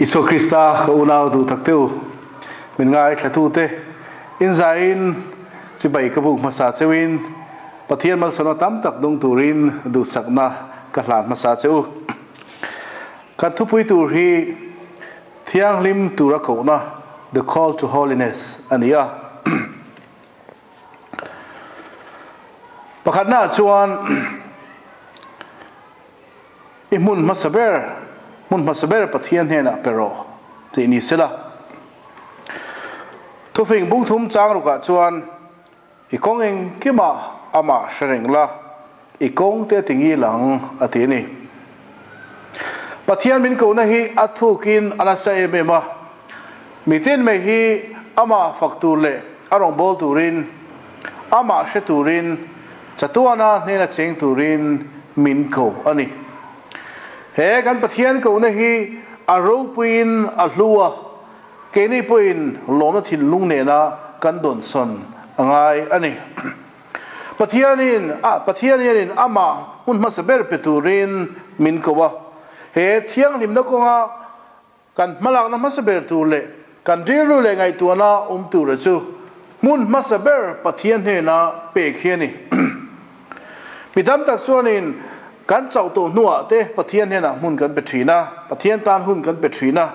Isua Krista ka unau duh tak teu min ngaithlatute in zaiin chibai ka buk hmasa cheuin Pathian malsawmna tam tak dawng turin duhsakna ka hlan hmasa che u. Kan thupui tur hi Thianghlim tura kohna, The Call to Holiness, a ni a. Pakhatnaah chuan i hmun hmasa ber, hmun hmasa ber Pathian hnenah pe rawh tih ni sela. Thufing bungthum chang rukah chuan I kawng engkimah amah hre reng la, i kawng te tingil ang, a ti a ni. Pathian min kohna hi a thukin a nasa em em a, mitin mai hi amah fak tur leh a rawngbâwl turin, amah hre turin, chatuana hnena cheng turin min ko a ni. He kan Pathian kohna hi a ropuiin a hlu a, Keini pawhin lawmna thinlung nena kan dawnsawn a ngai a ni. Pathianin a Pathian hianin amah hmun hmasa ber pe turin min ko a. He thianghlimna kawnga kan hmalakna hmasa ber tur leh kan rilru leh ngaihtuahna awm tura chu hmun hmasa ber Pathian hnena pek hi a ni. Mi tam tak chuanin kan chauh tawh hnuah te Pathian hnenah hmun kan pe thin a, Pathian tan hun kan pe thin a.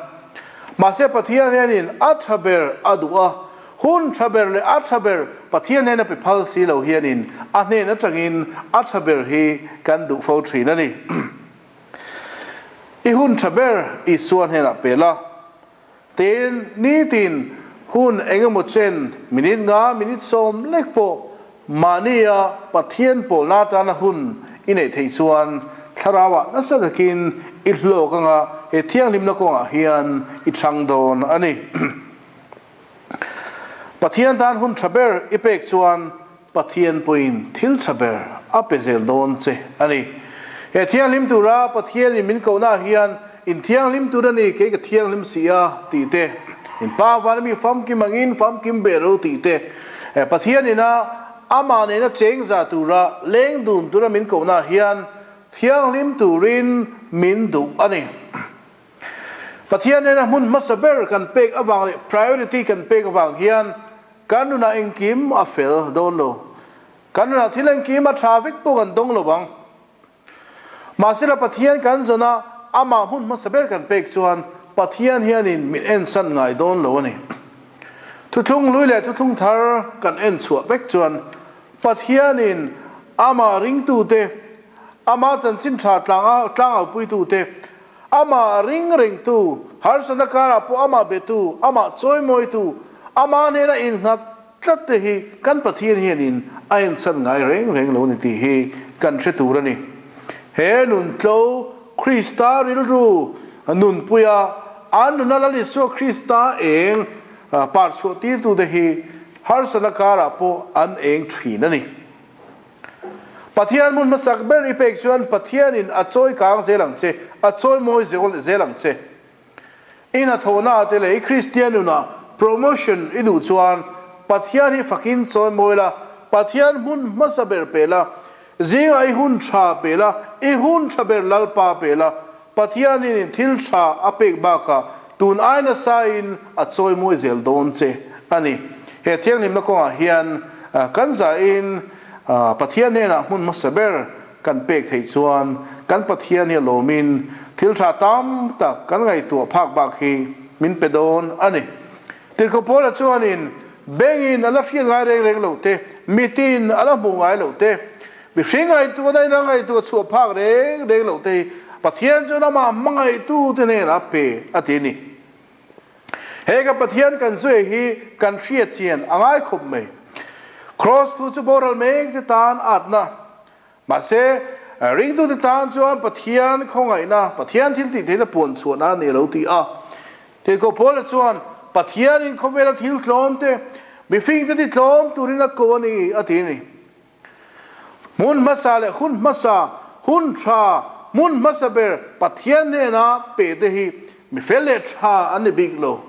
Mahse Pathian hianin a tha ber a duh a, hun tha ber leh a tha ber Pathian hnena pe phal si lo hianin a hnen atangin a tha ber hi kan duh fo thin a ni. I hun tha ber Isua hnenah pe la. Tin, nitin hun engemaw chen minute nga, minute sawm lek pawh mahnia Pathian pawlna atana hun i neih theih chuan thlarauah nasa takin i hlawk anga he thianghlimna kawngah hian i chhang dawn a ni. Pathian tan hun tha ber i pek chuan Pathian pawhin thil tha ber a pe zel dawn che a ni. He thianghlim tura Pathianin min kohnaah hian in thianghlim tur a ni, kei ka thianghlim si a tih te, in pa vana mi famkim angin famkim ve ro tih te, Pathianin a amah nena cheng za tura leng dun tura min kohnaah hian thianghlim turin min duh a ni. Pathian nena hmun hmasa ber kan pek avang leh priority kan pek avang hian Kan nunah engkim a fel dawn lo. Kan nunah thil engkim a tha vek pawh kan dawng lo ang. Mahsela Pathian kan zawn a, amah hmun hmasa ber kan pek chuan Pathian hianin min ensan ngai dawn lo a ni. Thuthlung hlui leh thuthlung thar kan en chhuah vek chuan Pathianin amah ringtute, amah chanchin tha tlangaupuitute, Amah ring rengtu, harsatna karah pawh amah betu, amah chawimawitu, amah hnena innghat tlat te hi kan Pathian hianin a enchhan ngai reng reng lo a ni tih hi kan hre tur a ni. He nun tlo Krista rilru nunpuia an nuna Lal Isua Krista eng par chhuah tirtute hi harsatna karah pawh an eng thin a ni. Pathian hmun hmasak ber i pek chuan Pathianin a chawi kang zel ang che, a chawi mawi zel ang che. I hnathawhna te leh i Kristian nunah promotion i duh chuan Pathian hi fakin chawi mawi la, Pathian hmun hmasa ber pe la, zingah i hun tha pe la, i hun tha ber Lalpa pe la, Pathianin in thil tha a pek bakah tun ai nasain a chawi mawi zel dawn che a ni. He thianghlimna kawngah hian kan zahin Pathian hnenah hmun hmasa ber kan pek theih chuan kan Pathian hi a lawmin thil tha tam tak kan ngaihtuah phak bak hi min pe dawn a ni. Tirhkoh Paula chuanin bengin a la hriat ngai reng reng lo te, mitin a la hmuh ngai lo te, Mihring ngaihtuahna in a ngaihtuah chhuah phak reng reng loh te hi Pathian chuan amah hmangaihtu te hnenah a pe a ti a ni. He ka Pathian kan zui hi kan hriat chian a ngai khawp mai. Kraws thu chu boral mek te tan atna, mahse ringtu te tan chuan Pathian khawngaihna, Pathian thil tih theihna puan chhuahna a ni lo ti a. Tirhkoh Paula chuan Pathianin khawvela thil tlawm te, mihring te ti tlawm turin a ko a ni a ti a ni. Hmun hmasa leh hun hmasa, hun tha, hmun hmasa ber Pathian hnena pe te hi mi fel leh tha an ni bik lo.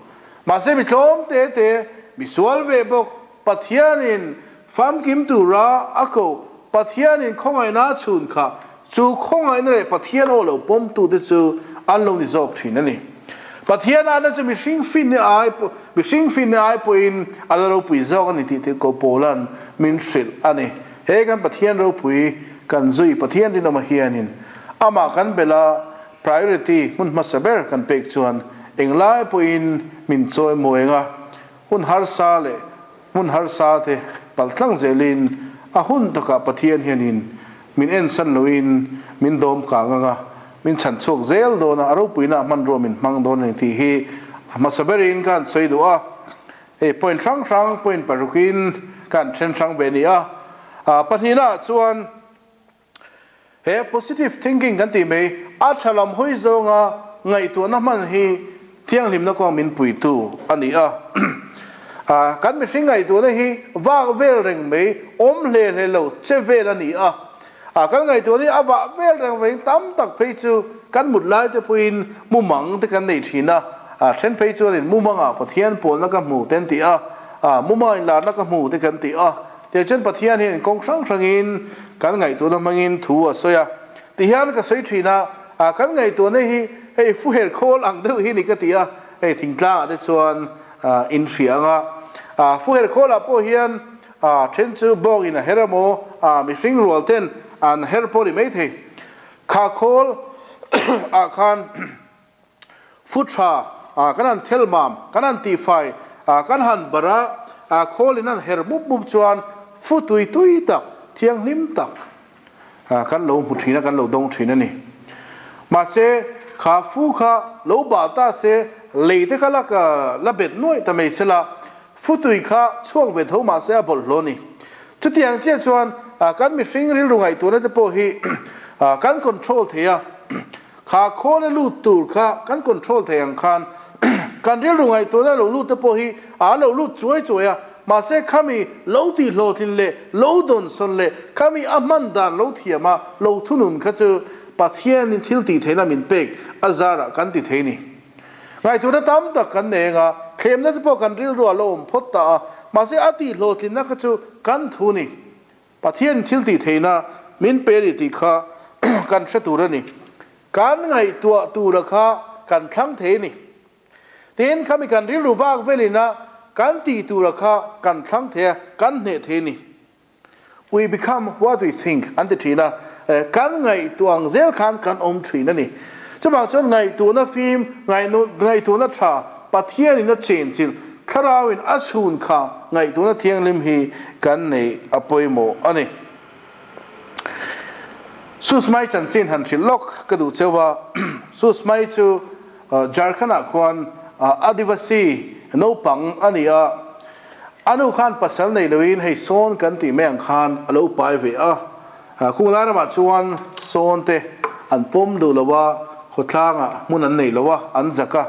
Mahse mi tlawm te te, mi sual ve bawk Pathianin famkim tura a koh Pathianin khawngaihna a chhun kha chu khawngaihna leh Pathian aw lo pawmtute chu an lo ni zawk thin a ni. Pathian atna chu mihring finna ai mihring finna ai pawhin a la ropui zawk a ni tih te ko Paula'n min hrilh a ni. He kan Pathian ropui kan zui Pathian rinawma hianin amah kan belh a, priority hmun hmasa ber kan pek chuan englai pawhin min chawi mawi ang a, hun harsa leh hmun harsa te paltlang zelin a hun takah Pathian hianin min ensan loin min dawm kang ang a, min chhan chhuak zel dawn a, a ropuina hmanrua min hmang dawn a ni tih hi a hmasa berin ka han sawi duh a. Hei point hrang hrang point parukin ka han then hrang ve a ni a. Pahnihnaah chuan he positive thinking kan tih mai a tha lam hawi zawnga ngaihtuahna hman hi thianghlimna kawng min puitu a ni a. Kan mihring ngaihtuahna hi vak vel reng mai awm hle hle lo che vel a ni a. Kan ngaihtuahna hi a vah vel reng veiin tam tak phei chu kan mut lai te pawhin mumang te kan nei thin a. Then phei chuanin mumangah Pathian pawlna ka hmu te an ti a, mumangah inlarna ka hmu te kan ti a. Tiang chuan Pathian hian kawng hrang hrangin kan ngaihtuahna hmangin thu a sawi a. Tihian ka sawi thin a, kan ngaihtuahna hi hei fuher khawl ang deuh hi ni ka ti a, hei thingtlangah te chuan in hria ang a. Fuher khawlah pawh hian then chu bawngin a her emaw, mihring rual ten an her pawh ni maithei. Kha khawl ah khan Fu tha kan han thel mam, kan han tihfai, kan han barh a, khawl in an her mup mup chuan fu tui tui tak, thianghlim tak kan lo hmu thin a, kan lo dawng thin a ni. Mahse, kha fu kha lo bah ta se, lei te kha la la bet nuaih ta mai sela, fu tui kha chhuak ve tho mahse a bawlhhlawh a ni. Chutiang chiah chuan kan mihring rilru ngaihtuahna te pawh hi kan control thei a, Kha khawla lut tur kha kan control thei ang khan kan rilru ngaihtuahna lo lut te pawh hi a lo lut chuai chuai a, mahse khami lo tih hlawhtlin leh lo dawnsawn leh khami a hman dan lo thiam a lo thunun kha chu Pathianin thil tih theihna min pek a zarah kan ti thei ni. Ngaihtuahna tam tak kan nei anga thlemna te pawh kan rilru a lo awm phawt ta a, mahse a tih hlawhtlinna kha chu kan thu ni. Pathian thil tih theihna min pe ni tih kha kan hre tur a ni. Kan ngaihtuah tura kha kan thlang thei a ni. Tin, khami kan rilru vak velina kan tih tura kha kan thlang thei a, kan hneh thei a ni. We become what we think an ti thin a, kan ngaihtuah ang zel khan kan awm thin a ni. Chuvang chuan ngaihtuahna fim, ngaihtuahna tha, Pathianin a chenchilh, Thlarauin a chhun kha ngaihtuahna thianghlim hi kan neih a pawimawh a ni. Susmai chanchin han hrilh lawk ka duh cheu a, Susmai chu Jharkhand-ah khuan Adivasi naupang a ni a, a nu khan pasal nei loin hei sawn kan tih mai ang khan a lo pai ve a, Khunglai ramah chuan sawn te an pawm duh lo a, khawtlangah hmun an nei lo a, an zak a.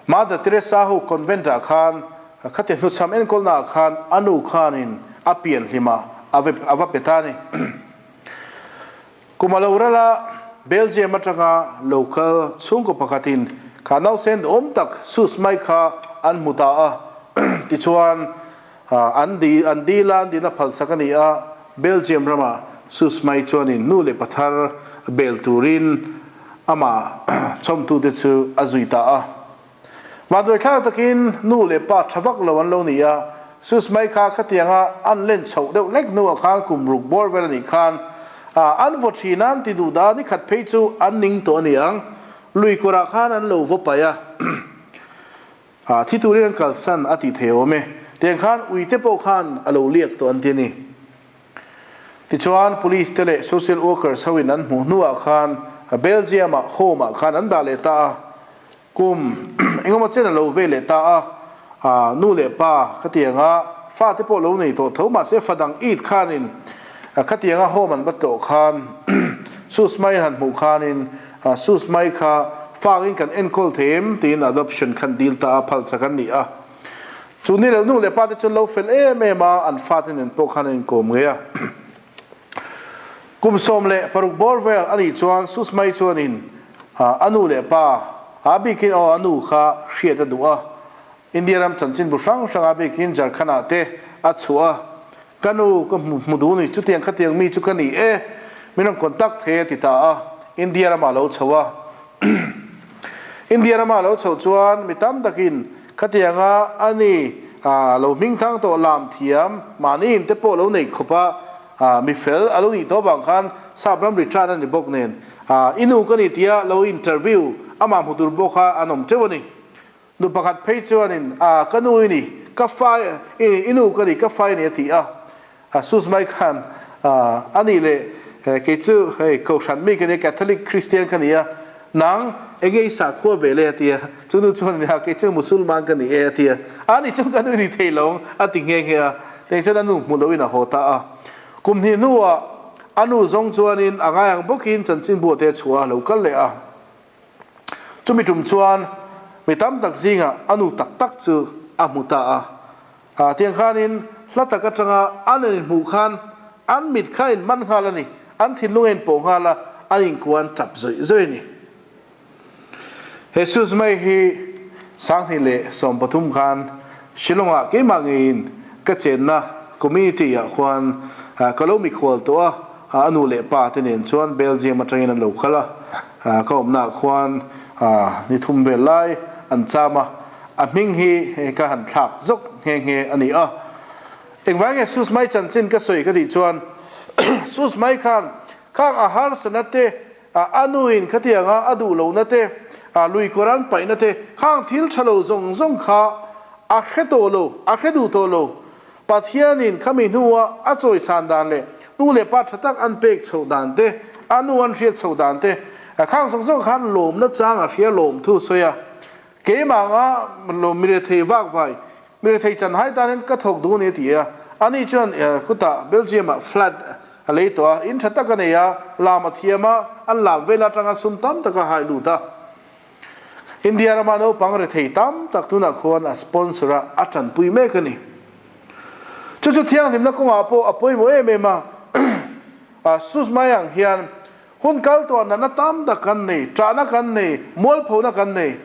Mother Teresa ho convent ah khan khati hnuchham enkawlna ah khan a nu khanin a pian hlim a, a va pe ta a ni. Kum a lo ral a, Belgium atanga local chhungkaw pakhatin kha nausen duhawm tak sus mai kha an hmu ta a, tichuan an dil an dil a, an dilna phalsak a ni a, Belgium rama sus mai chuanin nu leh pathar bel turin amah chawmtute chu a zui ta a. Vanduaithlak takin nu leh pa tha vak lo an lo ni a, sus mai kha khatianga an len chhoh deuh hlek hnuah khan kum ruk bawr vel a nih khan an vaw thin a, an ti duh dah nikhat phei chu an ning tawh a ni ang, lui kawrah khan an lo vaw paih a. Thi turin an kalsan a tih thei awm e. Tiang khan uite pawh khan a lo liak tawh an ti a ni. Tichuan police te leh social workers ho in an hmuh hnuah khan Belgium ah home ah khan an dah leh ta a, kum engemaw chen a lo ve leh ta a, nu leh pa khatianga fate pawh lo nei tawh tho mahse fa dang it khanin khatianga home an va tlawh khan sus mai han hmuh khanin sus mai kha fangin kan enkawl thei em tiin adoption khan dil ta a phalsak an ni a. Chu ni lo nu leh pa te chuan lo fel em em a, an fate nen pawh khan an inkawm ngei a. Kum 16 bawr vel a nih chuan Susmai chuanin a nu leh pa a bikin aw a nu kha hriat a duh a. India ram chanchinbu hrang hrang a bikin Jharkhand-ah te a chhuah a. Ka nu ka hmu duh ni, chutiang khatiang mi chu ka ni e, min rawn contact thei a ti ta a, India ramah a lo chho a. India rama lo chhoh chuan mi tam takin khatianga a ni lo hming thang tawh lam thiam mahni in te pawh lo nei khawp a mi fel a lo nih tawh avang khan sap ram return a ni bawk nen i nu ka ni tia lo interview amah hmu tur bawk kha an awm teuh a ni. Nu pakhat phei chuanin ka nu i ni, ka fa i nu ka ni, ka fa i ni a ti a. Susmai khan a nih leh kei chu hei Kohhran mi ka nia, Catholic Christian ka ni a, nang enge i sakhua ve le a ti a. Chu nu chuan nia kei chu Musulman ka ni e a ti a. A nih chuan ka nu i ni thei lo ang a ti nghe nghe a. Teng chuan a nu hmu loin a haw ta a. Kum hnih hnuah a nu zawng chuanin a ngai ang bawkin chanchinbu te a chhuah a lo kal leh a. Chumi tum chuan mi tam tak zingah a nu tak tak chu a hmu ta a. A tiang khanin hla tak atanga an in hmuh khan an mit kha in man nghal a ni. An thinlung a inpawh nghal a, an inkuan tap zawih zawih a ni. Jesus mai hi 2013 khan Shillong-ah keimah ngeiin ka chenna community-ah khuan ka lo mikhual tawh a, a nu leh pa te nen chuan Belgium atangin an lo kal a, ka awmnaah khuan ni thum vel lai an cham a. A hming hi ka han thlak zawk nghe nghe a ni a. Engvai nge Susmai chanchin ka sawi ka tih chuan Susmai khan khang a harsana te, a nuin khatianga a duh lohna te, lui kawr an paihna te, khang thil tha lo zawng zawng kha a hre tawh lo, a hre duh tawh lo. Pathianin khami hnua a chawisan dan leh nu leh pa tha tak an pek chhoh dan te, a nu an hriat chhoh dan te, khang zawng zawng khan lawmna chang a hria lawm thu sawi a. Keimah anga lo mi rethei vak vai, mi rethei chan hai tanin ka thawk duh a ni a ti a. Ani chuan khutah Belgium-ah flat a lei tawh a, in tha tak a nei a, lam a thiam a, an lam vel atanga sum tam tak a hai lut a. India rama naupang rethei tam tak tunah khuan a sponsor a, a tanpui mek a ni. Chu chu thianghlimna kawngah pawh a pawimawh em em a, Susmai ang hian Hun kal tawh natna tam tak kan nei, ṭahna kan nei, mualphona kan nei.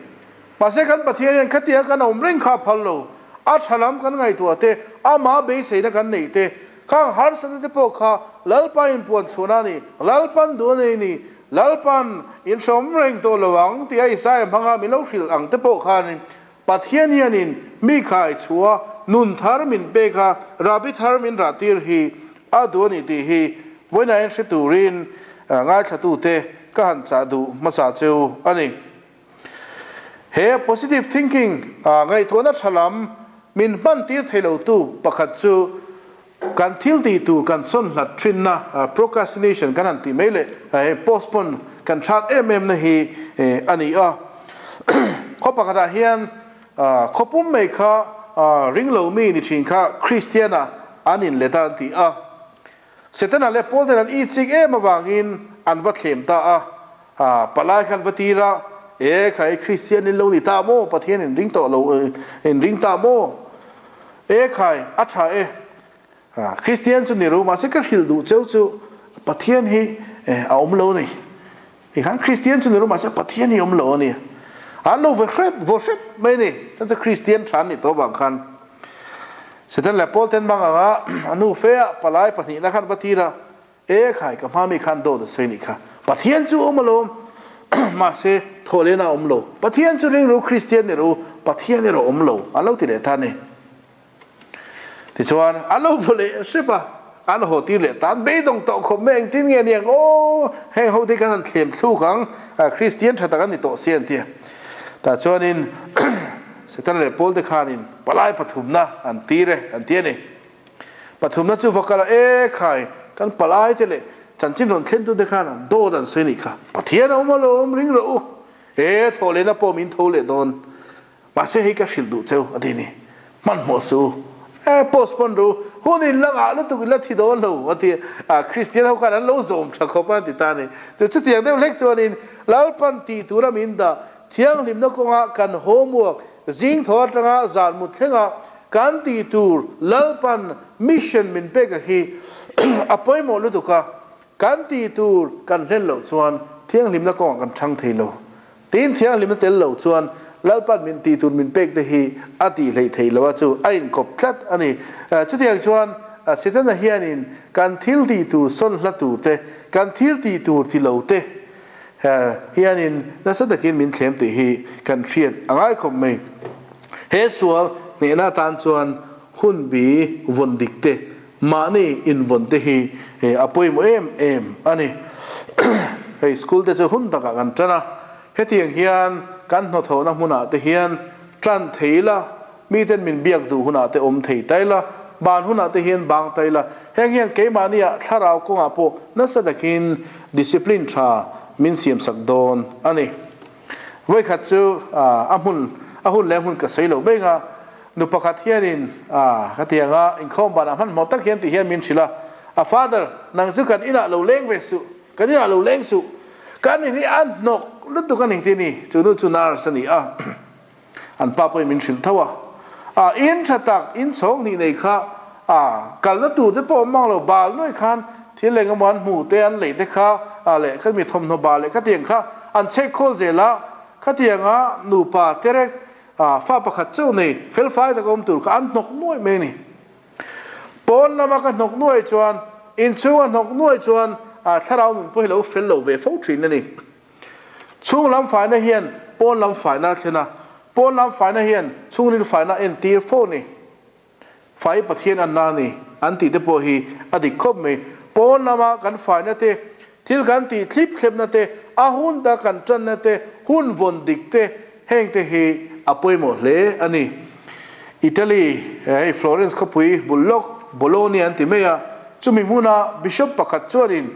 Mahse kan Pathian hian khatia kan awm reng kha a phal lo. A ṭha lam kan ngaihtuah te, amah beiseina kan neih te, khang harsatna te pawh kha Lalpa inpuan chhuahna a ni, Lalpan duh a nei ni, Lalpan inhreawm reng tawh lo ang tia Isaiah hmanga min lo hrilh ang te pawh khanin Pathian hianin mi khai chhuah nun thar min pek a, rabi thar min rah tir hi a duh a ni tih hi vawiinain hre turin ngaithlatute ka han chah duh hmasa cheu a ni. He positive thinking ngaihtuahna tha lam min hman tir thei lotu pakhat chu kan thil tih tur kan sawn hlat thinna, procrastination kan han tih mai leh he postpone kan hrat em em na hi a ni a. Khaw pakhatah hian khawpum mai kha ringlo mi ni thin kha Kristian-ah an inlet a an ti a. Setana leh Paul ten an itsik em avangin an va thlem ta a, palai kha an va tir a, E kha i Kristian in lo ni ta maw? Pathian in ring tawh lo, in ring ta maw? E khai, a tha e. Kristian chu ni ru, mahse ka hrilh duh cheu chu Pathian hi a awm lo a ni. Tikhan Kristian chu ni ru, mahse Pathian hi a awm lo a ni. An lo ve hrep, vaw hrep mai a ni. Chuan chu Kristian tha an nih tawh avang khan Satan leh Paul ten mang anga a nu fe ah palai pahnihna khan va tir a, E khai, ka hma mi khan dawt a sawi nih kha. Pathian chu awm alawm, mahse thawh lehna a awm lo. Pathian chu ring ru, Kristian ni ru, Pathian erawh awm lo, an lo ti leh ta a ni. Tichuan, an lo vaw leh hrep a, an haw tir leh ta. An beidawng tawh khawp mai, engtin nge niang aw, heng ho te khan an thlem thluk ang, Kristian tha tak an ni tawh si an ti a. Tah chuanin Setana leh Paul te khanin palai pathumna an tir e, an ti a ni. Pathumna chu va kal a, E khai, kan palai te leh chanchin rawn thlen tute khan an dawt an sawi nih kha. Pathian a awm alawm, ring rawh u. E, thaw lehna pawh min tho leh dawn. Mahse hei ka hrilh duh cheu a ti ni. Hmanhmawh suh u. E, postpone rawh u. Hun in la ngah lutuk in la thi dawn lo a ti a. Kristian ho khan an lo zawm tha khawp a an ti ta a ni. Chu chutiang deuh hlek chuanin Lalpan tih tura min dah thianghlimna kawnga kan homework zing thaw atanga zan mut thlenga kan tih tur Lalpan mission min pek a hi a pawimawh lutuk a, kan tih tur kan hlen loh chuan thianghlimna kawngah kan chhang thei lo. Tin, thianghlimna tel lo chuan Lalpan min tih tur min pek te hi a tih hleih theih lo a, chu a inkawp tlat a ni. Chutiang chuan Setana hianin kan thil tih tur sawn hla tur te, kan thil tih tur ti lo te, Hianin nasa takin min thlem tih hi kan hriat a ngai khawp mai. He sual hnehna atan chuan hun bi vawn dik te, mahni invawn te hi a pawimawh em em a ni. Hei school te chu hun takah kan tan a, hetiang hian kan hnawthawhna hmunah te hian tan thei ila, miten min biak duh hunah te awm thei ta ila, ban hunah te hian bang ta ila, heng hian keimahniah thlarau kawngah pawh nasa takin discipline tha min siamsak dawn a ni. Vawikhat chu a hmun a hun leh a hmun ka sawi loh beng a, nu pakhat hianin ka ti ang a, inkhawm banah hmanhmawh tak hian ti hian min hrilh a, A father, nang chu kan inah lo leng ve suh, kan inah lo leng suh, kan in hi a hnawk lutuk a ni ti a ni, chu nu chu nurse a ni a, an pa pawhin min hrilh tho a, a in tha tak, in chhawng hnih nei kha a kalna tur te pawh awm mang lo, bal nuai khan thil eng emaw an hmu te, an lei te kha a leh kha mi thawmhnaw bal leh khatiang kha an chhek khawl zel a, khatianga nupa terek a fa pakhat chauh nei fel fai tak awm tur kha an hnawk nuai mai a ni. Pawn lama ka hnawk nuai chuan, inchhunga hnawk nuai chuan a thlarau nun pawh hi lo fel lo ve fo thin a ni. Chhung lam faina hian pawn lam faina a thlen a, pawn lam faina hian chhungril faina a entir fo a ni. Fai Pathian an la ni an tih te pawh hi a dik khawp mai. Pawn lama kan faina te, thil kan tih thlip thlepna te, a hun ta kan tanna te, hun vawn dik te, heng te hi a pawimawh hle a ni. Italy, hei Florence khawpui bul lawk Bologna an ti mai a, chumi hmuna bishop pakhat chuanin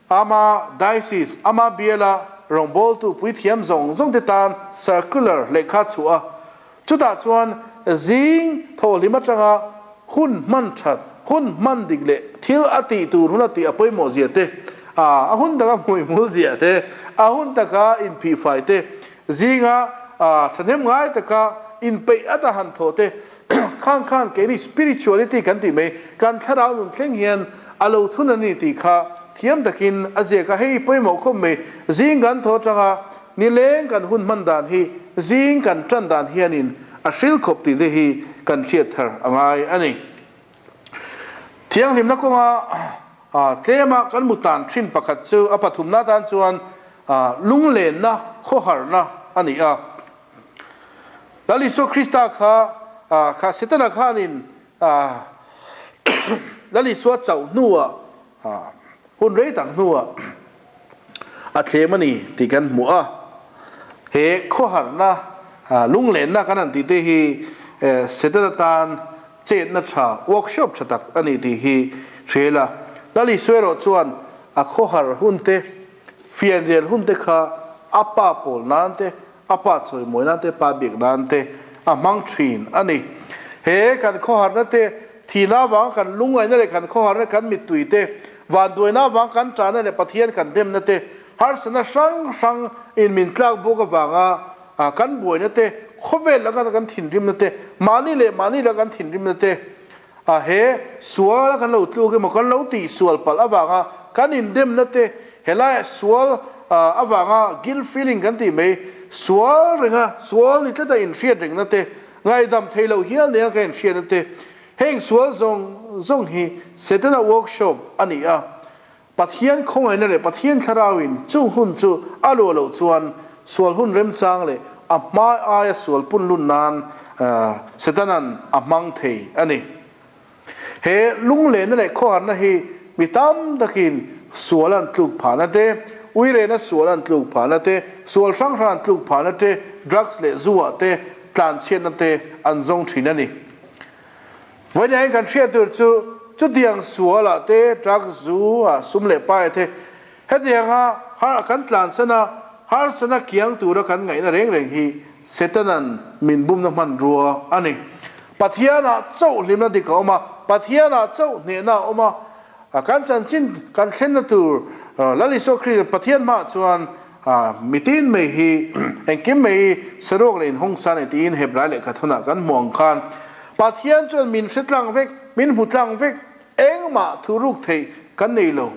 Ama Diocese, ama biala rawngbawltu puithiam zawng zawng te tan circular lehkha chhuah a, chutah chuan zing thawhhlim atanga hun hman that, hun hman dik leh thil a tih tur hun a tih a pawimawh zia te, a hun taka hmuihmul zia te, a hun taka inphihfai te, zinga thahnem ngai taka inpeih ata han thawh te, Khang khan keini spirituality kan tih mai, kan thlarau nun thleng hian a lo thun a ni tih kha thiam takin a ziak a, hei pawimawh khawp mai, zing kan thaw atanga nileng kan hun hman dan hi zing kan tan dan hianin a hril khawp tih te hi kan hriat thar a ngai a ni. Thianghlimna kawnga tlema kan mutan thin pakhat chu a pathumna atan chuan lunglenna khawharna a ni a. Lal Isua Krista kha kha Setana khanin Lal Isua chauh hnuah hun rei tak hnuah a thlem a ni tih kan hmu a. He khawharna lunglenna kan han tih te hi Setana tan chetna tha, workshop tha tak a ni tih hi hria ila. Lal Isua erawh chuan a khawhar hun te, fianrial hun te kha a pa pawl nan te, a pa chawimawi nan te, pa biak nan te a hmang thin a ni. He kan khawharna te, thihna avanga kan lungngaihna leh kan khawharna kan mittui te, vanduaina avanga kan tahna leh Pathian kan demna te, harsatna hrang hrang in min tlak buk avanga kan buaina te, khawvel laka kan thinrimna te, mahni leh mahni laka kan thinrimna te, a he sual a kan lo tluk emaw kan lo tih sual palh avanga kan indemna te, helaiah sual avanga guilt feeling kan tih mai, sual renga sual ni tlata inhriat rengna te, ngaihdam thei loh hial nia ka inhriatna te, heng sual zawng zawng hi Setana workshop a ni a, Pathian khawngaihna leh Pathian thlarauin chung hun chu a luah loh chuan sual hun remchang leh a hma aia sual punlun nan Setana'n a hmang thei a ni. He lunglenna leh khawharna hi mi tam takin sual an tluk phahna te, uirehna sual an tluk phahna te, sual hrang hrang an tluk phahna te, drugs leh zu ah te tlanchhiatna te an zawng thin a ni. Vawiin kan hriat tur chu chutiang sualah te, drugs zu ah, sum leh pai te, hetianga har kan tlansan a, harsana kiang tura kan ngaihna reng reng hi Setana'n min bumna hmanrua a ni. Pathianah chauh hlimna dik a awm a, Pathianah chauh hnehna a awm a, kan chanchin kan thlenna tur Lal Isua Krista Pathian hmaah chuan Mitin mai hi engkim mai hi saruak leh inhawng sa nei tiin Hebrai lehkha thunah kan hmu ang khan Pathian chuan min hre tlang vek, min hmu tlang vek, engmah thu ruk theih kan nei lo.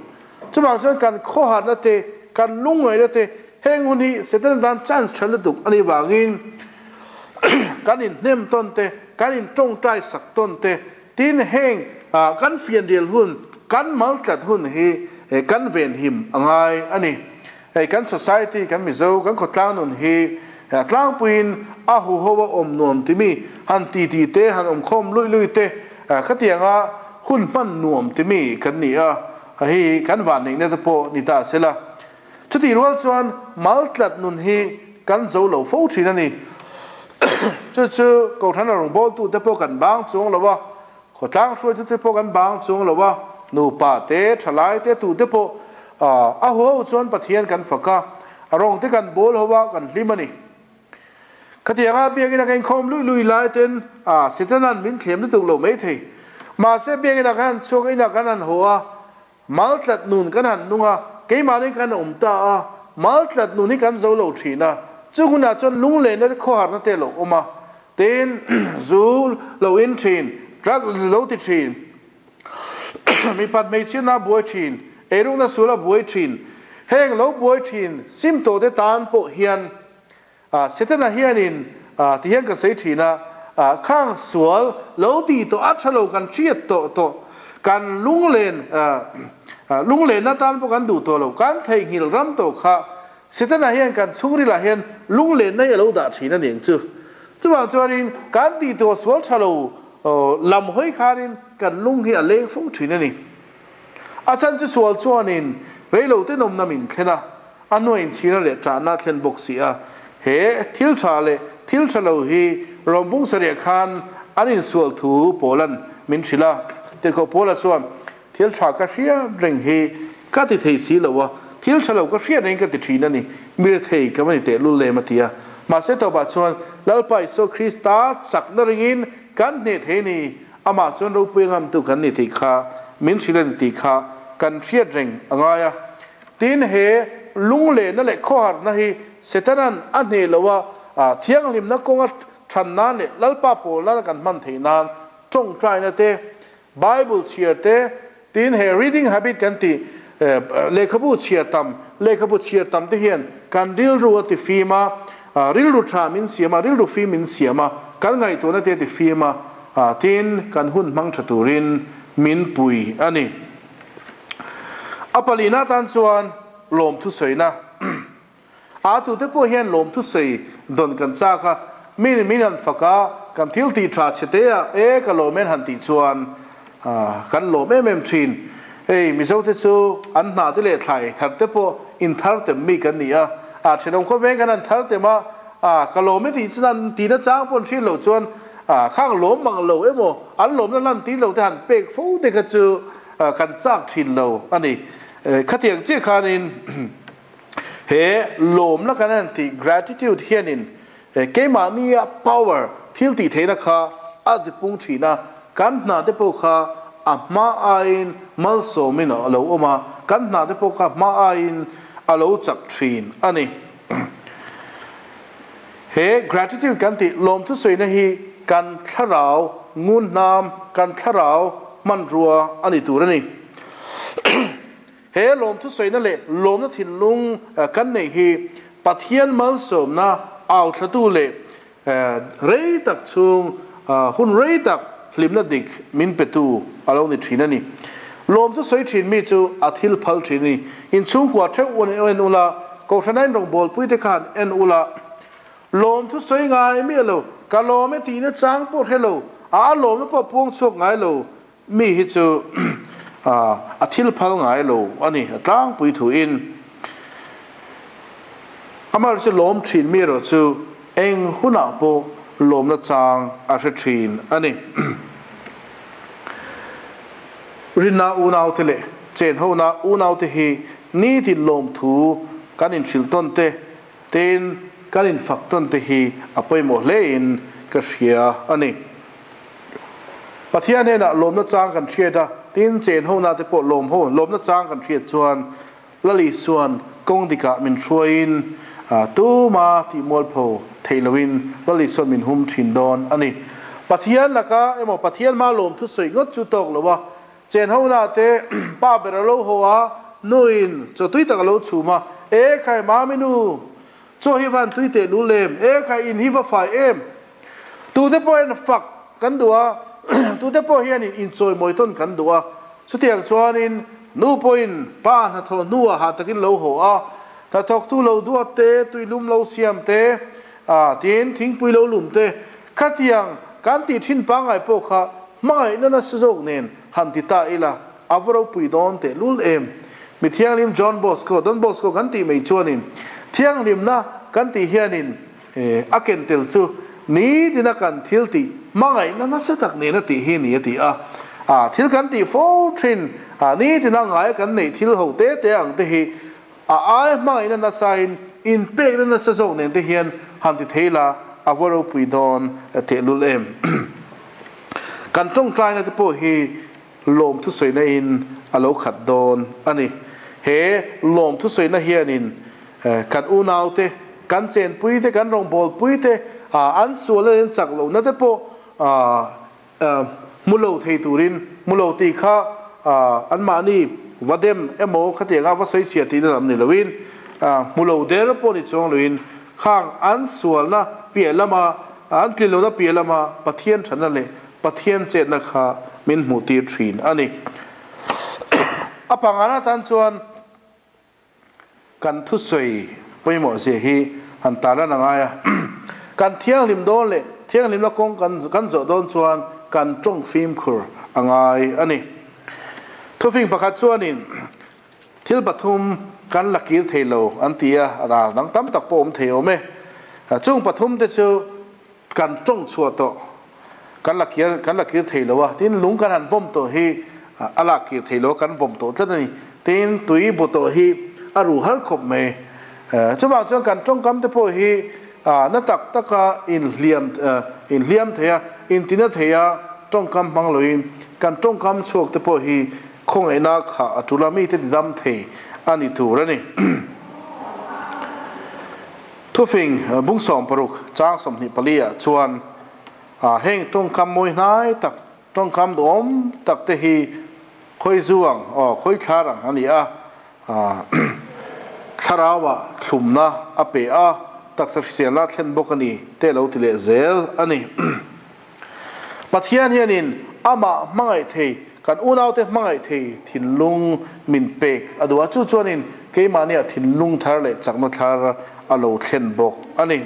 Chuvang chuan kan khawharna te, kan lungngaihna te, heng hun hi Setana tan chance tha lutuk a nih vangin kan inhnem tawn te, kan intawngtai sak tawn te, tin heng kan fianrial hun, kan maltlat hun hi kan venhim a ngai a ni. Hei kan society kan Mizo kan khawtlang nun hi tlangpuiin a huho a awm nuam timi han titi te han awmkhawm luih luih te khatianga hun hman nuam timi kan ni a, hei kan vanneihna te pawh ni ta sela. Chutih rual chuan maltlat nun hi kan zo lo fo thin a ni. Chu chu Kohhran a rawngbawltute pawh kan bang chuang lo a, Khawtlang hruaitute pawh kan bang chuang lo a, nupa te, thalai te, tute pawh a huho chuan Pathian kan fak a, a rawng te kan bawl ho a, kan hlim a ni. Khatianga biakina ka inkhawm luih luih lai ten Setana'n min thlem lutuk lo maithei. Mahse biakina kan han chhuak a, inah kan han haw a, Maltlat nun kan han nung a, keimahni kan awm ta a, maltlat nun hi kan zo lo thin a, chu hunah chuan lunglenna te khawharna te a lo awm a, tin zu lo in thin, drug lo ti thin, mipat hmeichhiatna a buai thin, eirukna sual a buai thin, heng lo buai thin sim tawh te tan pawh hian Setana hianin ti hian ka sawi thin a, khang sual lo tih tawh a tha lo kan hriat tawh tawh, kan lunglen lunglenna tan pawh kan duh tawh lo, kan theihnghilh ram tawh kha Setana hian kan chhungrilah hian lunglenna hi a lo dah thin a ni ang chu. Chuvang chuanin kan tih tawh sual tha lo lam hawi khanin kan lung hi a leng fo thin a ni. A chhan chu sual chuanin reilote nawmna min thlen a, A hnuaiin chhira leh ṭahna a thlen bawk si a, he thil ṭha leh thil ṭha lo hi Rawmbung sarih khan an insual thu Paula'n min hrilh a. Tirhkoh Paula chuan, Thil ṭha ka hriat reng hi ka ti thei si lo a, thil ṭha lo ka hriat reng ka ti ṭhin a ni, mi rethei ka va ni tehlul lem a ti a. Mahse tawpah chuan Lalpa Isua Krista chakna ringin kan hneh thei a ni, amah chuan ropui a ngamtu kan ni tih kha min hrilh a ni tih kha kan hriat reng a ngai a. Tin, he lunglehna leh khawharna hi Setana'n a hneh lo a, thianghlimna kawnga than nan leh Lalpa pawlna kan hman theih nan tawngtaina te, Bible chhiar te, tin he reading habit kan tih lehkhabu chhiar tam, lehkhabu chhiar tam te hian kan rilru a ti fim a, rilru tha min siam a, rilru fim min siam a, kan ngaihtuahna te a ti fim a, tin kan hun hmang tha turin min pui a ni. A palina tan chuan lawmthu sawina a tute pawh hian lawmthu sawi dawn kan chak a, mi min han fak a, kan thil tih tha chhe te a, e ka lawm en han tih chuan kan lawm em em thin. Hei Mizo te chu an hna te leh thlai thar te pawh in thar tem mi kan ni a, a thenawm khawveng kan han thar tem a, ka lawm e tih chuan an tihna chang pawh an hriat loh chuan Khang lawm mang lo emaw an lawmna lan tir lo te han pek fo te kha chu kan chak thin lo a ni. Khatiang chiah khanin he lawmna kan han tih gratitude hianin keimahnia power thil tih theihna kha a tipung thin a, kan hna te pawh kha a hma aiin malsawmin a lo awm a, kan hna te pawh kha hma aiin a lo chak thin a ni. He gratitude kan tih lawmthusawina hi kan thlarau ngunhnam, kan thlarau hmanrua a ni tur a ni. He lawmthusawina leh lawmna thinlung kan neih hi Pathian malsawmna authlatu leh rei tak chhung hun rei tak hlimna dik min petu a lo ni thin a ni. Lawmthusawi thin mi chu a thil phal thin a ni. Inchhungkua theuh en ula, Kohhrana in rawngbawlpui te khan en ula, lawmthusawi ngai miah lo, ka lawm e tihna chang pawh hre lo, a lawmna pawh puang chhuak ngai lo mi hi chu a thil phal ngai lo a ni, a tlangpui thuin. Amaherawhchu chu lawm thin mi erawh chu eng hunah pawh lawmna chang a hre thin a ni. Rinna unaute leh chenhona unaute hi nitin lawmthu kan inhrilh tawn te, tin kan infak tawn te hi a pawimawh hlein ka hria a ni. Pathian hnenah lawmna chang kan hriat a, tin chenhona te pawh lawmho lawmna chang kan hriat chuan Lali chuan kawng dikah min hruaiin tuma tih mualpho theih loin Lali chuan min hum thin dawn a ni. Pathian laka emaw Pathian hma lawm thusawi ngawt chu tawk lo a, chenhona te pa ber a lo haw a, nuin chaw tui tak a lo chhum a, E khai mami nu, chaw hi van tui teh lu lem, e khai in hi va fai em? Tute pawh hian fak kan duh a, tute pawh hianin inchawimawi tawn kan duh a. Chutiang chuanin nu pawhin pa hnathawh hnuah hah takin lo haw a, Hnathawktu lo duat te, tuilum lo siam te, a tin thingpui lo lum te, khatiang kan tih thin pangngai pawh kha hmangaihna nasa zawk nen han ti ta ila, a va ropui dawn tehlul em. Mi thianghlim John Bosco, Don Bosco kan tih mai chuanin thianghlimna kan tih hianin a ken tel chu nitina kan thil tih hmangaihna nasa tak nena tih hi ni a ti a. A thil kan tih fo thin, nitina ngaia kan neih thil ho te te ang te hi a ai hmangaihna nasain inpekna nasa zawk nen te hian han ti thei la, a va ropui dawn tehlul em. Kan tawngtaina te pawh hi lawm thusawina in a lo khat dawn a ni. He lawm thusawina hianin kan unaute, kan chenpuite, kan rawngbawlpuite an sual leh an chak lohna te pawh hmu lo thei turin, hmu lo tih kha anmahni va dem emaw khatianga va sawi chhia tihna lam ni loin, hmu lo der pawh ni chuang loin khang an sualna piah lama, an tlin lohna piah lama Pathian thatna leh Pathian chetna kha min hmuh tir thin a ni. A pangana tan chuan kan thusawi pawimawh zia hi han tarlan a ngai a. Kan thianghlim dawn leh thianghlimna kawng kan zawh dawn chuan kan tawng fimkhur a ngai a ni. Thufing pakhat chuanin thil pathum kan la kir thei lo an ti a, a dang tam tak pawh awm thei awm e. Chung pathum te chu Kan tawng chhuah tawh, kan la kir, kan la kir thei lo a, tin lung kan han vawm tawh hi a lak kir thei lo a, kan vawm tawh tlat a ni. Tin tui bu tawh hi a ru har khawp mai. Chuvang chuan kan tawngkam te pawh hi na tak taka inhliam, inhliam thei a, intina thei a, tawngkam hmang loin kan tawngkam chhuak te pawh hi khawngaihna khah a tul a, mite tidam thei a ni tur a ni. Thufing bung 60 chang 24 ah chuan heng tawngkam mawi hnai tak, tawngkam duhawm tak te hi khawi zu ang aw khawi thlar ang a ni a, thlarau ah thlumna a pe a, taksa hriselna a thlen bawk a ni te lo ti leh zel a ni. Pathian hianin amah hmangaih thei, kan unaute hmangaih thei thinlung min pek a duh a, chu chuanin keimahniah thinlung thar leh chakna thar a lo thlen bawk a ni.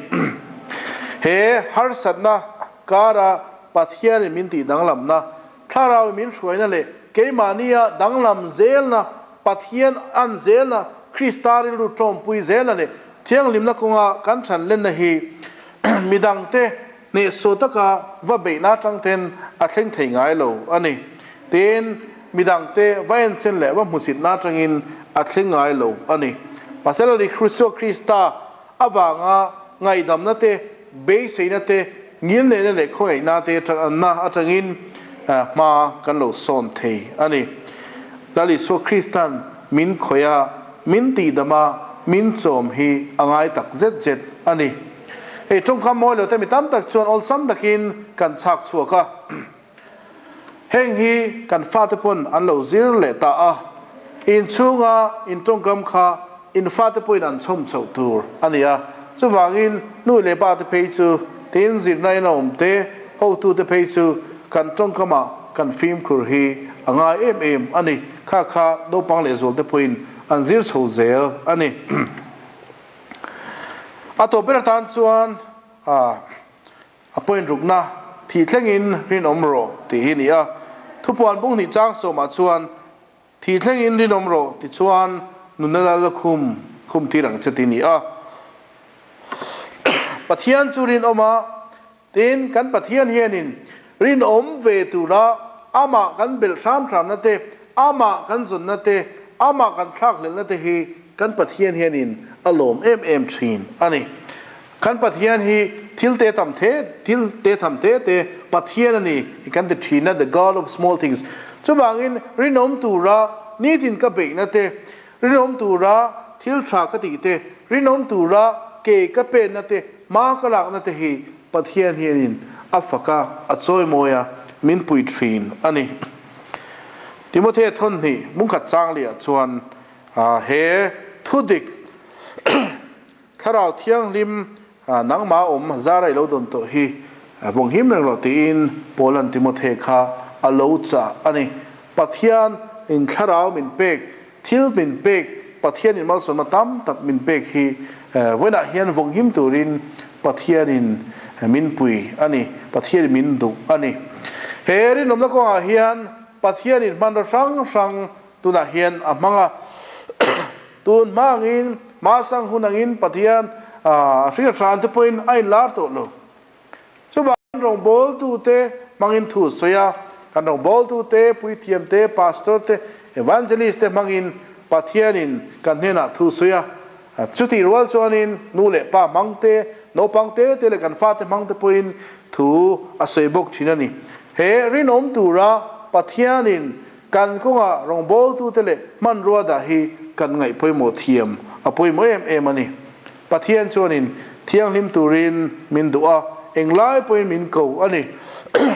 He harsatna kara Pathianin min tih danglamna, Thlarau min hruaina leh keimahnia danglam zelna, Pathian an zelna, Krista rilru tawmpui zelna leh thianghlimna kawnga kan thanlenna hi midangte Hnehsawh taka va beihna atang ten a thleng thei ngai lo a ni. Tin, midangte va ensen leh va hmusitna atangin a thleng ngai lo a ni. Mahse Lali Isua Krista avanga ngaihdamna te, beiseina te, ngilneihna leh khawngaihna te na atangin hma kan lo sawn thei a ni. Lal Isua Krista'n min khawih a, min tihdam a, min chawm hi a ngai tak zet zet a ni. Hei tawngkam mawi lo te mi tam tak chuan awlsam takin kan chhak chhuak a, heng hi kan fate pawn an lo zir leh ta a, inchhunga in tawngkam kha in fate pawhin an chhawm chhoh tur a ni a, chuvangin nu leh pa te phei chu tin zirna in a awm te, hotu te phei chu kan tawngkamah kan fimkhur hi a ngai em em a ni, kha kha naupang lehzual te pawhin an zir chho zel a ni. A tawp ber atan chuan a point rukna thih thlengin rinawm rawh tih hi a ni a. Thupuan bung hnih chang sawmah chuan thih thlengin rinawm rawh tichuan nunna lal khum khum tir ang che tih a ni a. Pathian chu rinawm a, tin kan Pathian hianin rinawm ve tura amah kan belh hram hramna te, amah kan zawnna te, amah kan thlakhlelhna te hi kan Pathian hianin a lawm em em thin a ni. Kan Pathian hi thil te tam the, thil te tham te te Pathian a ni i kan ti thin a, the God of small things. Chuvangin rinawm tura nitin ka beihna te, rinawm tura thil tha ka tih te, rinawm tura ke ka penna te, hma ka lakna te hi Pathian hianin a fak a, a chawimawi a, min pui thin a ni. Timothea thawn hnih mungkhat chang lehah chuan he thudik Thlarau Thianghlim nangmah awm zara i lo dawn tawh hi vawng him reng rawh tiin Paula'n Timothea kha a lo chah a ni. Pathian in Thlarau min pek, thil min pek. Pathianin malsawmna tam tak min pek hi vawiinah hian vawnghim turin Pathianin min pui a ni, Pathianin min duh a ni. He rinawmna kawngah hian Pathianin hmanraw hrang hrang tunah hian a hmang a. Tun hma angin, hmasang hun angin Pathian a hriat hran te pawhin a inlar tawh lo. Chuvangin rawngbawltute hmangin thu sawi a, kan rawngbawltute, puithiamte, pastor te, evangelist te hmangin Pathianin kan hnenah thu sawi a. Chutih rual chuanin nu leh pa hmang te, naupang te te leh kan fate hmang te pawhin thu a sawi bawk thin a ni. He rinawm tura Pathianin kan kawnga rawngbawltute leh hmanrua dah hi kan ngaih pawimawh thiam a pawimawh em em a ni. Pathian chuanin thianghlim turin min duh a, englai pawhin min ko a ni.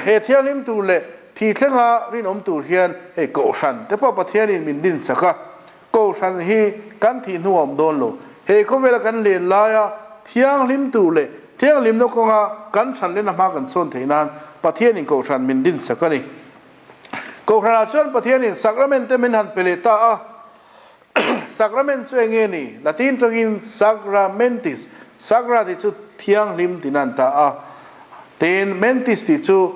He thianghlim tur leh thi thlenga rinawm tur hian hei Kohhran te pawh Pathianin min dinsak a, Kohhran hi kan thih hnu a awm dawn lo. He khawvela kan len laia thianghlim tur leh thianghlimna kawnga kan than lehna hma kan sawn theih nan Pathianin Kohhran min dinsak a ni. Kohhranah chuan Pathianin Sacrament te min han pe leh ta a. Sacrament chu eng nge ni? Latin tawngin sacramentis, sacra tih chu thianghlim tiin an ta a, tin mentis tih chu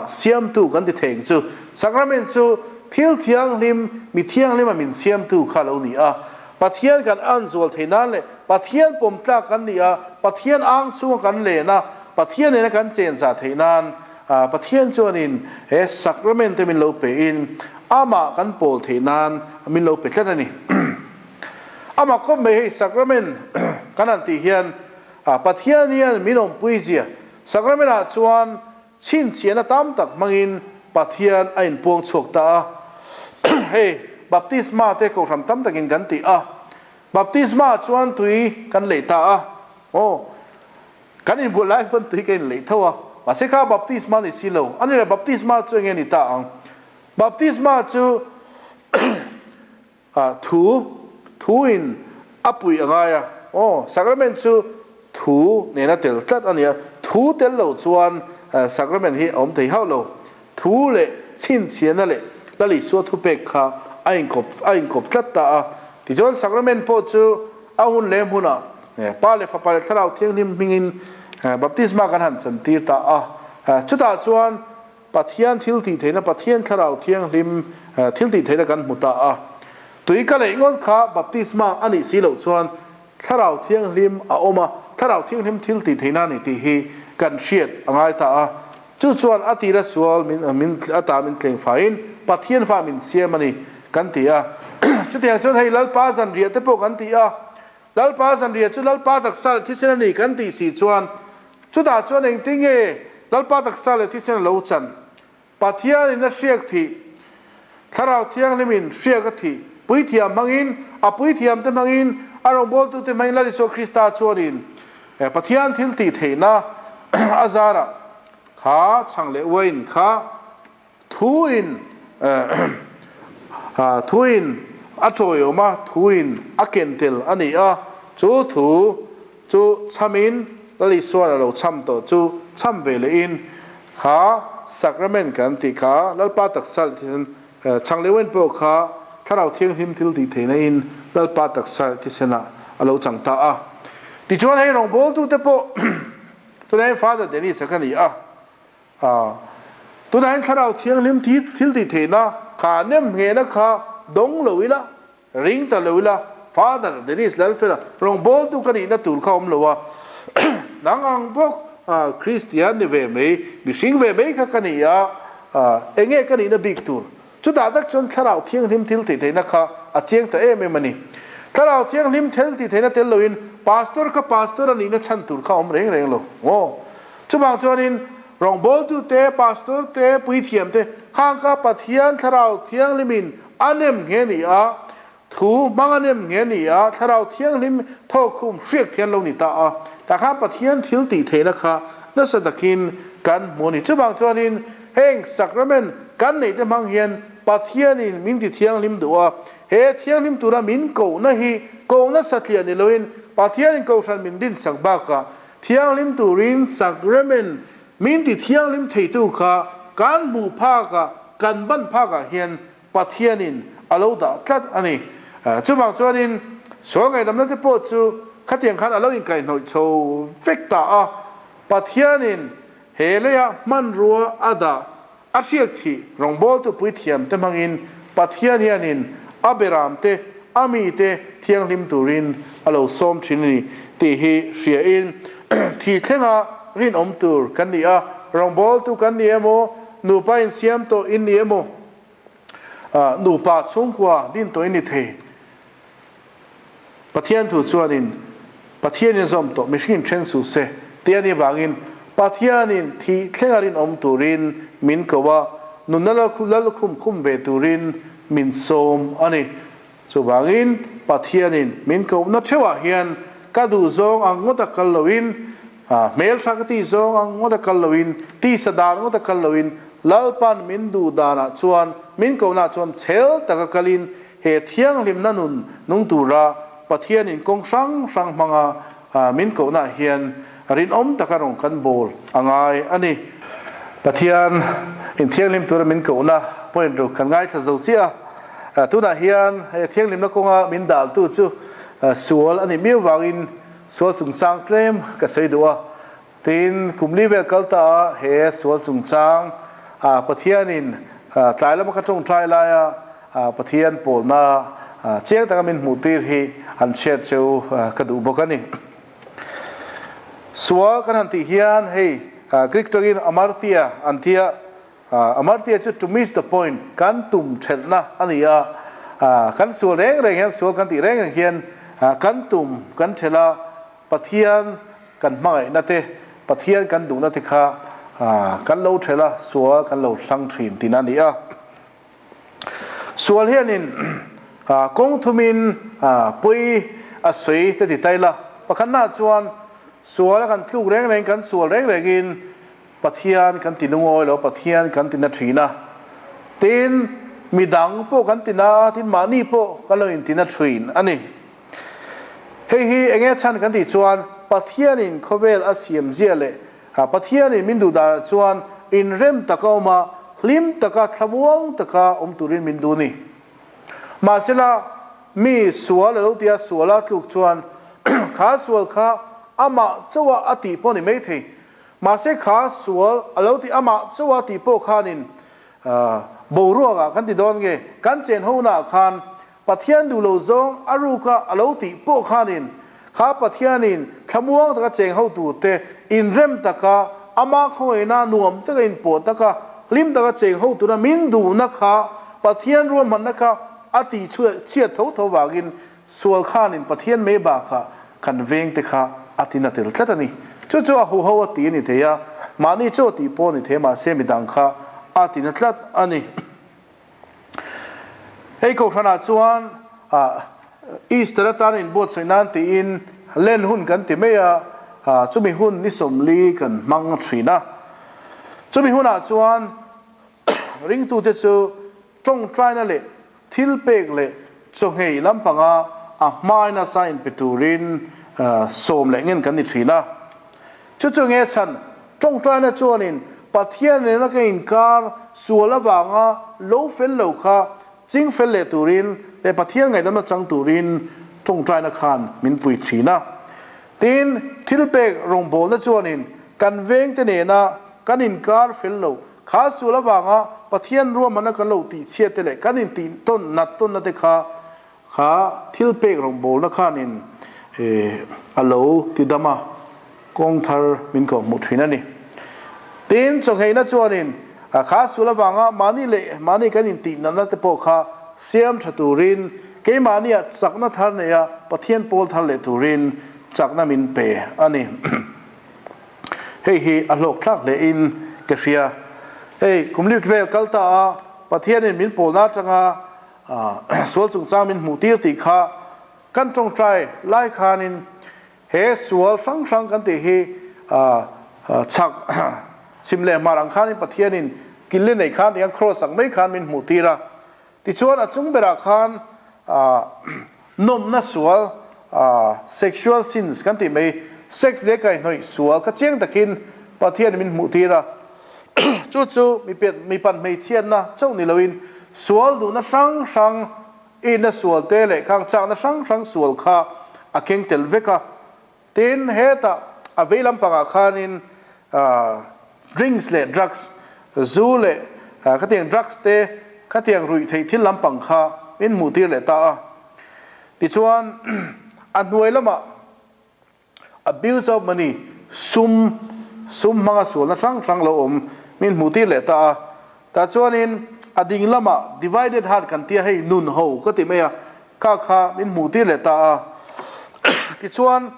siamtu kan ti thei ang chu. Sacrament chu thil thianghlim, mi thianghlima min siamtu kha lo ni a. Pathian kan anzual thei nan leh Pathian pawm tlak kan ni a, Pathian ang chhunga kan len a, Pathian nena kan chenza theih nan Pathian chuanin he sacrament te min lo pein amah kan pawl theih nan min lo pe tlat a ni. Amah khawp mai hei sacrament kan han tih hian Pathian hian min awmpui zia sacrament ah chuan chhinchhiahna tam tak hmangin Pathian a inpuang chhuak ta a. Hei baptisma te kohhran tam takin kan tih a, baptisma ah chuan tui kan lei ta a, aw. Kan inbual lai pawn tui ka inleih tho a, mahse kha baptisma ni si lo. A ni le, baptisma chu enge ni ta ang? Baptisma chu thu, thu in a puih a ngai a. Aw, sacrament chu thu nena tel tlat a ni a, thu tel lo chuan sacrament hi a awm thei hauh lo. Thu leh chhinchhiahna leh Lal Isua thupek kha a inkawp a inkawp tlat ta a. Tichuan sacrament pawh chu a hun leh hmunah Pa leh Fapa leh Thlarau Thianghlim hmingin baptisma kan han chantir ta a. Chutah chuan Pathian thil tih theihna, Pathian Thlarau Thianghlim thil tih theihna kan hmu ta a. Tui ka leih ngawt kha baptisma a nih si loh chuan Thlarau Thianghlim a awm a, Thlarau Thianghlim thil tih theihna a ni tih hi kan hriat a ngai ta a. Chu chuan a tira sual min min ata min tleng faiin Pathian fa min siam a ni kan ti a. Chutiang chuan hei Lalpa zanriah te pawh kan ti a. Lalpa zanriah chu Lalpa taksa leh thisen a ni kan tih si chuan chutah chuan engtin nge Lalpa taksa leh thisen a lo chan? Pathianin a hriak thih, Thlarau Thianghlimin hriak a thih, puithiam hmangin, a puithiamte hmangin, a rawngbawltute hmangin Lal Isua Krista chuanin Pathian thil tih theihna a zarah kha chhang leh uain kha thuin thuin a tawiawm a, thuin a ken tel a ni a, chu thu chu chhamin Lal Isua'n a lo chham tawh chu chham ve lehin kha sacrament kan tih kha Lalpa taksa leh thisen chhang leh uain pawh kha Thlarau Thianghlim thil tih theihna in Lalpa taksa leh thisenah a lo chang ta a. Tichuan hei rawngbawltute pawh tunah hian Father Dennis-a ka ni a, tunah hian Thlarau Thianghlim thil tih theihna kha nem nghehna kha dawng lo ila, Ring ta lo ila, Father Dennis Lalfela rawngbawltu ka nihna tur kha awm lo a, nang ang bawk Kristian ni ve mai, mihring ve mai kha ka ni a, enge ka nihna bik tur? Chutah tak chuan Thlarau Thianghlim thil tih theihna kha a chiang ta em em a ni. Thlarau Thianghlim thil tih theihna tel loin Pastor kha Pastor a nihna chhan tur kha awm reng reng lo. Aw. Chuvang chuanin rawngbawltute, Pastor te, puithiam te khang kha Pathian Thlarau Thianghlimin A nem nge ni a, thu hmang a nem nge ni a, Thlarau Thianghlim thawkkhum hriak thian lo ni ta a. Tah khan Pathian thil tih theihna kha nasa takin kan hmu a ni. Chuvang chuanin heng sacrament kan neih te hmang hian Pathianin min ti thianghlim duh a, he thianghlim tura min kohna hi kohna satliah ni loin Pathianin kohhran min dinsak bakah thianghlim turin sacrament Min ti thianghlim theitu kha kan hmuh phakah, kan ban phakah hian Pathianin a lo dah tlat a ni. Chuvang chuanin. Sual ngaihdamna te pawh chu khatiang khan a lo inkaihhnawih chho vek ta a, Pathianin he leia hmanrua a dah a hriak thih rawngbawltu puithiam te hmangin Pathian hianin a beram te, a mi te thianghlim turin a lo sawm thin a ni tih hi hriain thi thlenga rinawm tur kan ni a, rawngbawltu kan ni emaw, nupa insiam tawh in ni emaw, nupa chhungkua din tawh in ni thei. Pathian thu chuanin Pathianin zawm tawh mihringin then suh se tih a nih vangin Pathianin thih thlenga rinawm turin min ko a, nunna lalkhum khum ve turin min sawm a ni. Chuvangin Pathianin min kohna theuhah hian ka duh zawng ang ngawta kal loin, hmeltha ka tih zawng ang ngawta kal loin, tisa dan ngawta kal loin Lalpan min duh danah chuan min kohnaah chuan chhel taka kalin He thianghlimna nun nung tura Pathianin kawng hrang hrang hmanga min kohnaah hian rinawm taka rawn kan bawl a ngai a ni. Pathian in thianghlim tura min kohna point ru kan ngaithla zo chiah a. Tunah hian he thianghlimna kawnga min daltu chu sual a nih miau vangin sual chungchang tlem ka sawi duh a. Tin, kum li vel kal ta a he sual chungchang Pathianin tlai lama ka tawngtai laia Pathian pawlna chiang taka min hmuh tir hi an chhiat cheu ka duh bawk a ni. Sual kan han tih hian hei Greek tawngin amartia an ti a, amartia chu to miss the point, kan tum thelhna a ni a, kan sual reng reng hian sual kan tih reng reng hian kan tum kan thelh a, Pathian kan hmangaihna te, Pathian kan duhna te kha kan lo thelh a, sual kan lo hlang thin tihna a ni a. Sual hianin kawng thumin pawi a sawi te ti ta ila, pakhatnaah chuan sual a kan tluk reng reng, kan sual reng rengin Pathian kan ti lungawi lo, Pathian kan ti na thin a. Tin, midang pawh kan ti na a, tin mahni pawh kan lo inti na thin a ni. Hei hi enge chhan kan tih chuan Pathianin khawvel a siam zia leh Pathianin min duh danah chuan inrem taka awm a, hlim taka thlamuang taka awm turin min duh ni. Mahsela mi sual a lo tia suala tluk chuan kha sual kha amah chauha a tih pawh ni maithei. Mahse kha sual a lo ti amah chauha tih pawh khanin boruakah kan ti dawn nge kan chen honaah khan Pathian duh lo zawng a ruka a lo tih pawh khanin kha Pathianin thlamuang taka cheng hotute inrem taka ama khawngaihna nuam taka inpawh taka hlim taka cheng hotura min duhna kha Pathian ruahmanna kha a tih chhiat tho tho vangin sual khanin Pathian mei bakah kan vengte kha a ti na tel tlat a ni. Chu chu a huho a ti a ni thei a, mahni chaw tih pawh a ni thei mahse midang kha a ti na tlat a ni. Hei kohhranah chuan Easter atan inbuatsaih nan tiin len hun kan ti mai a, chumi hun ni 40 kan hmang thin a. Chumi hunah chuan ringtute chu tawngtaina leh thil pek leh chawngei lampanga a hmai nasa inpe turin sawm leh ngen kan ni thin a. Chu chu nge chhan tawngtaina chuanin Pathian nena ka inkar sual avanga lo fel lo kha ching fel leh turin leh Pathian ngaihdamna chang turin tawngtaina khan min pui thin a. Tin, thil pek rawngbawlna chuanin kan vengte nena kan inkar fel lo kha sual avanga Pathian ruahmanna kan lo tihchhiat te leh kan intih tawn nat tawnna te kha Kha thil pek rawngbawlna khanin a lo ti dam a, kawng thar min ko hmuh thin a ni. Tin, chawngheihna chuanin kha sul avanga mahni leh mahni kan intihnatna te pawh kha siam tha turin keimahnia chakna thar neia Pathian pawl thar leh turin chakna min pe a ni. Hei hi a hlawk thlak hlein ka hria. Hei, kum lik vel kal ta a, Pathianin min pawlna atanga Sual chungchang min hmuh tir tih kha kan tawngtai lai khanin he sual hrang hrang kan tih hi chhak chhim leh hmar ang khanin Pathianin kil le nei khan tiang cross ang mai khan min hmuh tir a. Tichuan a chung berah khan nawmna sual sexual sins kan tih mai sex leh kaihhnawih sual kha chiang takin Pathianin min hmuh tir a. Chu chu mipat hmeichhiatna chauh ni loin sual duhna hrang hrang Inna sual te leh khang chakna hrang hrang sual kha a keng tel vek a. Tin, hetah a vei lampangah khanin drinks leh drugs, zu leh khatiang drugs te, khatiang ruih theih thil lampang kha min hmuhtir leh ta a. Tichuan, a hnuai lamah abuse of money, sum, sum hmanga sualna hrang hrang lo awm min hmuhtir leh ta a. Tah chuanin a ding lamah divided heart kan tia hei nun ho ka ti mai a, kha kha min hmuhtir leh ta a. Tichuan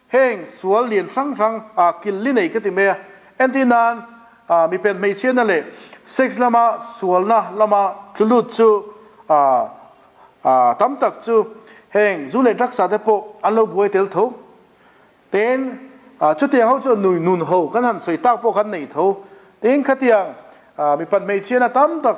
heng sual lian hrang hrang a killi nei ka ti mai a, entir nan mipen hmeichhiatna leh sex lama sualna lama tlu lut chu tam tak chu heng zu leh drugs ah te pawh an lo buai tel tho. Tin, chutiang ho chu nui nun ho kan han sawi tak pawh kan nei tho. Tin, khatiang mipat hmeichhiana tam tak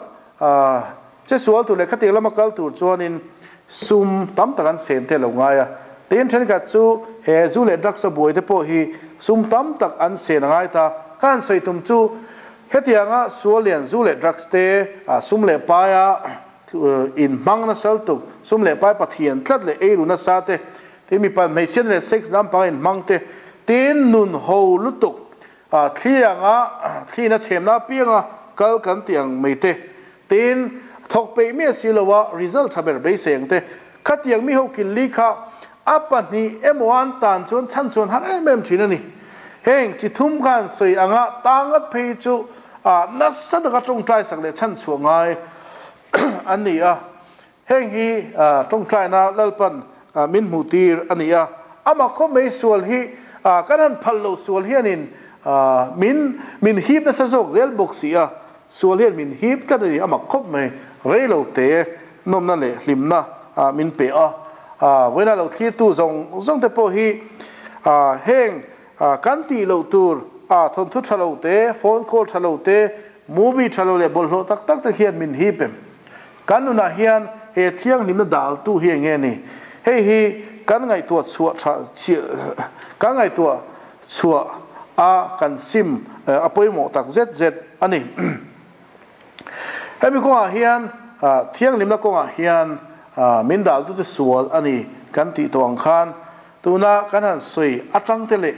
che sual tur leh khatiang lama kal tur chuanin sum tam tak an sen te a lo ngai a. Tin, thenkhat chu he zu leh drugs a buai te pawh hi sum tam tak an sen a ngai ta. Ka han sawi tum chu hetianga sual lian zu leh drugs te sum leh paia inhmang nasa lutuk, sum leh pai Pathian tlat leh eiru nasa te, Tin, mipa hmeichhia leh sex lampang in hmang te, tin nun ho lutuk thli anga thliin a chhemna apianga kal kan tih ang mai te, tin thawk peih miah si lo a result tha ber beisei ang te, khatiang mi ho killi kha a pahnih emaw an tan chuan chhan chuan har em em thin a ni. Heng chi thum khan sawi anga tangat phei chu nasa taka tawngtai sak leh chhan chhuah ngai an ni a. Heng hi tawngtaina Lalpan min hmuhtir a ni a, amah khaw mai sual hi kan han phal lo sual hianin min min hip nasa zawk zel bawk si a, sual hian min hip tlat a ni, amah khawp mai rei lo te nawmna leh hlimna min pe a, vawiina lo thlirtu zawng zawng te pawh hi heng kan tih loh tur thawnthu tha lo te, phone call tha lo te, movie tha lo leh bawlhhlawh tak tak te hian min hip em? Kan nunah hian he thianghlimna daltu hi eng nge ni? Hei hi kan ngaihtuah chhuah tha kan ngaihtuah chhuah a kan sim a pawimawh tak zet zet a ni. Hemi kawngah hian thianghlimna kawngah hian min daltu chu sual a ni kan tih tawh ang khan tuna kan han sawi atang te leh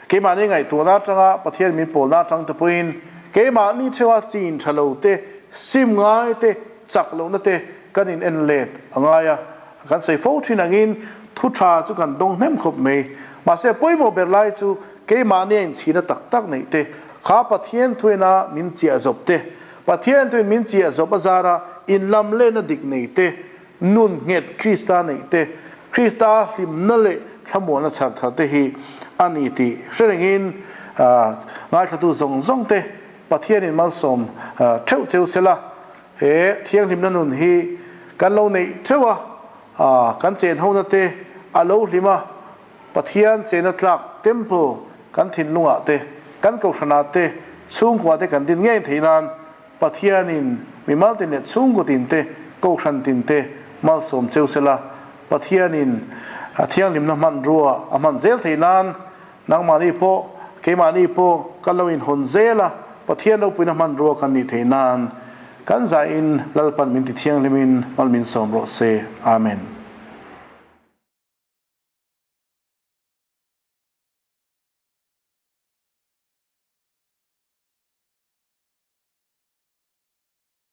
keimahni ngaihtuahna atanga Pathian min pawlna atang te pawhin keimahni theuha chin tha lo te, sim ngai te, chak lohna te kan in en let a ngai a. Kan sawi fo thin angin thu tha chu kan dawng hnem khawp mai. Mahse pawimawh ber lai chu keimahni a inchhina tak tak neih te, kha Pathian thuina min chiah zawp te, Pathian thuin min chiah zawp a zara inlam lehna dik nei te, Nun nghet Krista neih te, Krista hlimna leh thlamuanna chhar thar te hi a ni tih hre rengin ngaithlatu zawng zawng te Pathianin malsawm theuh cheu sela, he thianghlimna nun hi kan lo neih theuh a, kan chenhona te a lo hlim a, Pathian chena tlak temple kan thinlungah te, kan kohhranah te, chhungkua te kan din ngei theih nan Pathianin mimal tin leh chhungkaw tin te, kohhran tin te malsawm cheu sela, Pathianin a thianghlimna hmanrua a hman zel theih nan nangmahni pawh, keimahni pawh kan lo inhawn zel a, Pathian ropuina hmanrua kan nih theih nan kan zaiin Lalpan min ti thianghlimin mal min sawm rawh se. Amen.